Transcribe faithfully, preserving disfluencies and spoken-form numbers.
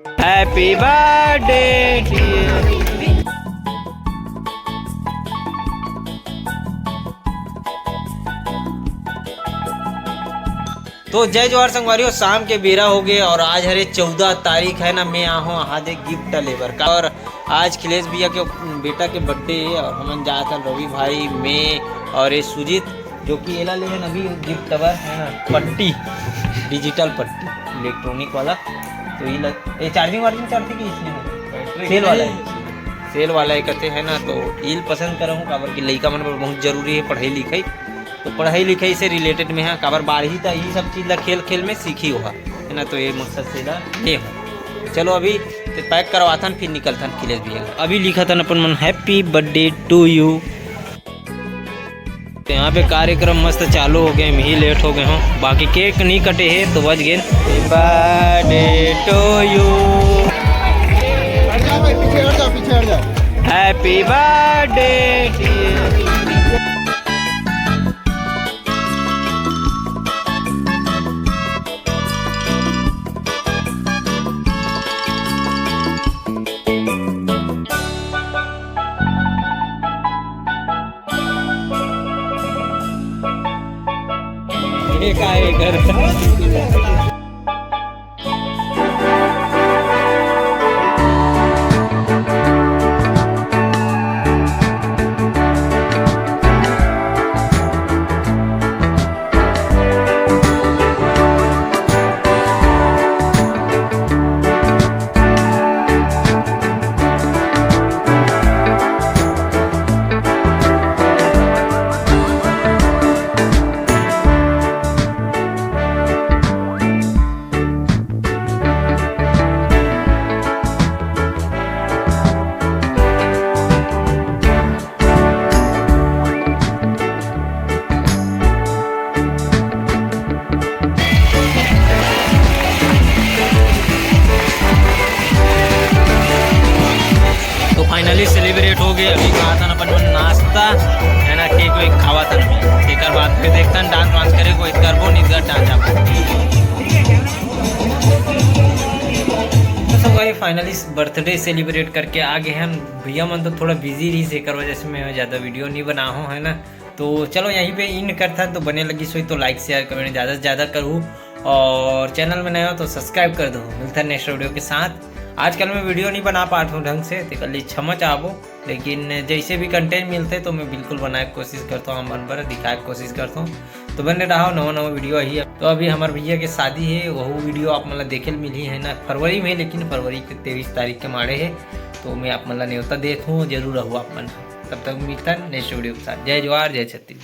Happy birthday dear। तो जय जोहार संगवारी हो, शाम के बेरा हो गए और आज हरे चौदह तारीख है ना, मैं आहूँ आहा दे गिफ्ट ले बर का। और आज खिलेश भैया के बेटा के बर्थडे है और हमन जात हन रवि भाई, मैं और ये सुजीत, जो कि एला ले हन अभी गिफ्ट बर, है ना, पट्टी, डिजिटल पट्टी, इलेक्ट्रॉनिक वाला। तो ये ल-, ये चार्जिंग वार्जिंग चलथे कि इसमें हो? सेल वाला है। सेल वाला है कहते हैं ना, तो ईल पसंद करहूँ, काबर कि लइका मन बर बहुत जरूरी है पढ़ाई लिखाई। तो पढ़ाई लिखाई से रिलेटेड में, हाँ, काबर बारही त ई सब चीज ला खेल खेल में सीखी होहा, है ना, तो ये मकसद से ला ले हूँ। चलो अभी पैक करवाथन, फिर निकलथन खिलेश भैया। अभी लिखत हन अपन मन, Happy birthday to you। तो यहाँ पे कार्यक्रम मस्त चालू हो गए, मैं ही लेट हो गए हूँ, बाकी केक नहीं कटे है तो बच गए। Birthday to you। हट जा भाई, पीछे हट जा, पीछे हट जा। Happy birthday। ये का है घर? तो finally celebrate हो गए। अभी खात हन अपन मन नाश्ता, है ना, केक वेक खावत हन अभी। एकर बाद फिर देखथन, डांस वांस करे कोई करबो, निजगढ़ डांस जाबो। तो संगवारी, finally birthday celebrate करके आ गए हन। भैया मन तो थोड़ा बिजी रहिस, एकर वजह से मैं ज्यादा वीडियो नहीं बना हूँ, है ना। तो चलो यहीं पे एंड करथन। तो बने लगिस होही तो लाइक शेयर कमेंट ज्यादा से ज्यादा करहू, और चैनल में नए हो तो सब्सक्राइब कर दो। मिलथन नेक्स्ट वीडियो के साथ। आजकल मैं वीडियो नहीं बना पात हूँ ढंग से, तेकर लिए क्षमा चाहबो, लेकिन जैसे भी कंटेंट मिलथे तो मैं बिल्कुल बनाए के कोशिश करता हूँ, आप मन बर दिखाए के कोशिश करता हूँ। तो बने रहो, नवा नवा वीडियो आही। तो अभी हमारे भैया के शादी है, वहू वीडियो आप मन ला देखे ल मिलही, है ना, फरवरी में, लेकिन फरवरी के तेईस तारीख के माड़े है। तो मैं आप मन ला नेवता देत हूँ, जरूर रहू आप मन। तब तक मिलथन नेक्स्ट वीडियो के साथ। जय जोहार, जय छत्तीसगढ़।